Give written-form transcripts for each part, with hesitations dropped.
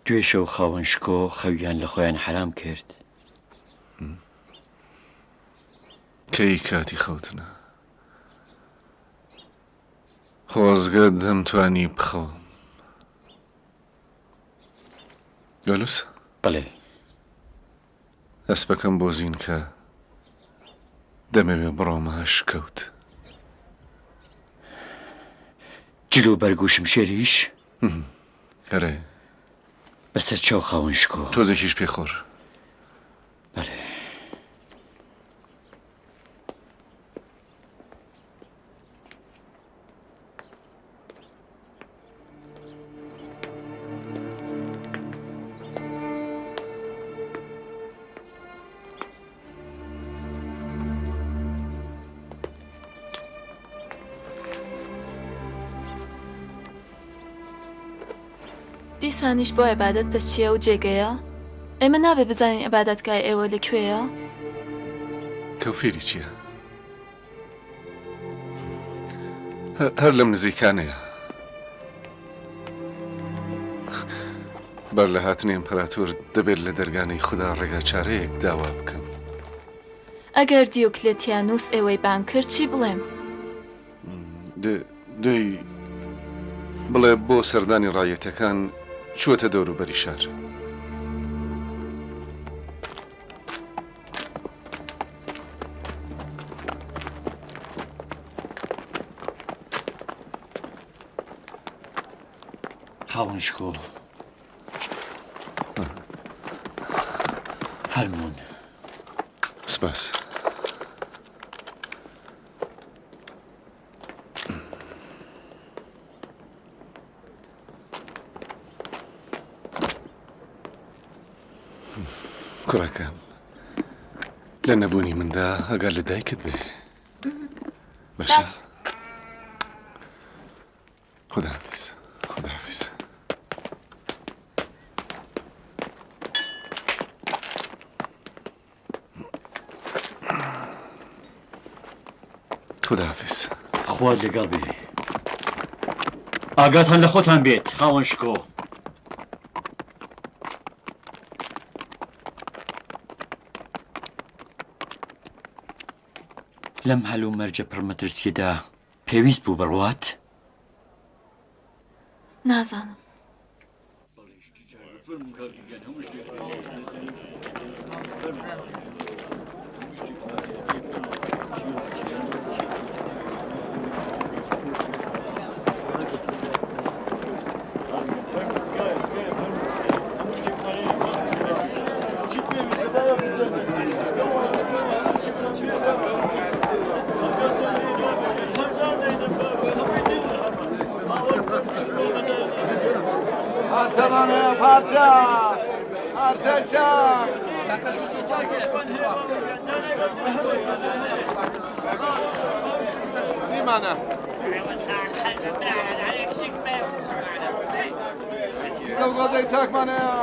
دوێ شەو خاوەن شکۆ خەویان لە خۆیان حەرام کرد. کەی کاتی خەوتنە؟ خۆزگە دەمتوانی بخەوم. گەلوس؟ بەڵێ. ئەسپەکەم بۆ زینکە دەمەوێ بڕۆمە ئەشکەوت. جل و بەرگ و شمشێریش؟ ئەرێ. بەسەر چاو خاوەن شکۆ. تۆزێکیش پێخۆر. بەڵێ. دیسانیش بۆ عیبادەت دەچیە ئەو جێگەیە؟ ئێمە نابێ بزانین عیبادەتگای ئێوە لە کوێیە؟ تەوفیری چییە؟ هەر لەم نزیکانەیە. بەر لە هاتنی ئیمپراتۆر دەبێت لە دەرگانەی خودا ڕێگا چارەیەک داوا بکەم. ئەگەر دیۆکلێتیانوس ئێوەی بانگ کرد چی بڵێم؟ دەی بڵێ بۆ سەردانی ڕایەتەکان چووەتە دەوروبەری شار. خاوەن شکۆ فەرموون. سپاس. کوڕەکەم لە نەبوونی مندا ئەگەر لە دایکت بێ باشە خداحافظ خداحافظ خداحافظ خوات لەگەڵ بێ ئاگاتان لە خۆتان بێت خاوەن شکۆ. لەم هەلومەرجە پڕمەترسیەدا پێویست بوو بڕوات؟ نازانم. پارچە پارچە چاک نیمانە گۆزەی چاکمان هەیە.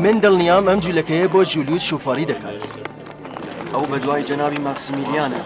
من دڵنیام ئەم جولەکەیە بۆ جولیوس شوفاری دەکات. ئەو بەدوای جەنابی ماکسیمیلیانە.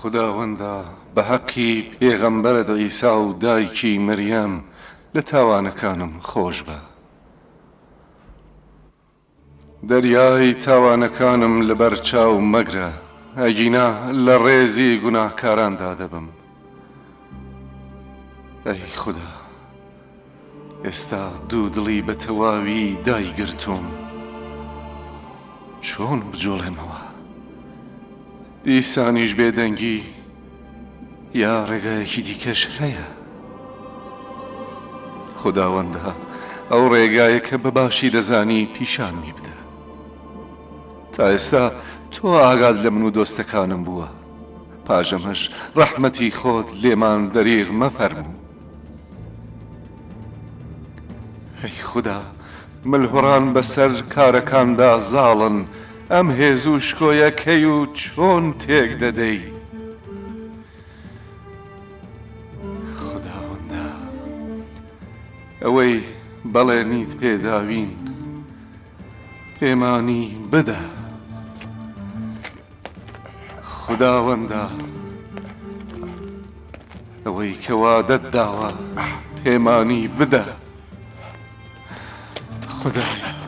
خوداوەندا بە هەقی پێغەمبەرت عیسا و دایکی مریەم لە تاوانەکانم خۆشبە. دەریای تاوانەکانم لەبەر چاو مەگرە، ئەگینا لە ڕێزی گوناهکاراندا دەبم. ئەی خودا، ئێستا دوودڵی بە تەواوی دایگرتووم. چۆن بجوڵێمەوە؟ دیسانیش بێدەنگی یا ڕێگایەکی دیکەش هەیە؟ خوداوەندا ئەو ڕێگایە کە بە باشی دەزانی پیشانمی بدە. تا ئێستا تۆ ئاگات لە من و دۆستەکانم بووە، پاش ئەمەش ڕەحمەتی خۆت لێمان دەریغ مەفەرموو. ئەی خودا، ملهوڕان بەسەر کارەکاندا زاڵن، ئەم هێز و شکۆیە کەی و چۆن تێک دەدەی؟ خوداوەندا، ئەوەی بەڵێنیت پێداوین، پێمانی بدە. خوداوەندا، ئەوەی کە وادەت داوە، پێمانی بدە. خودایا.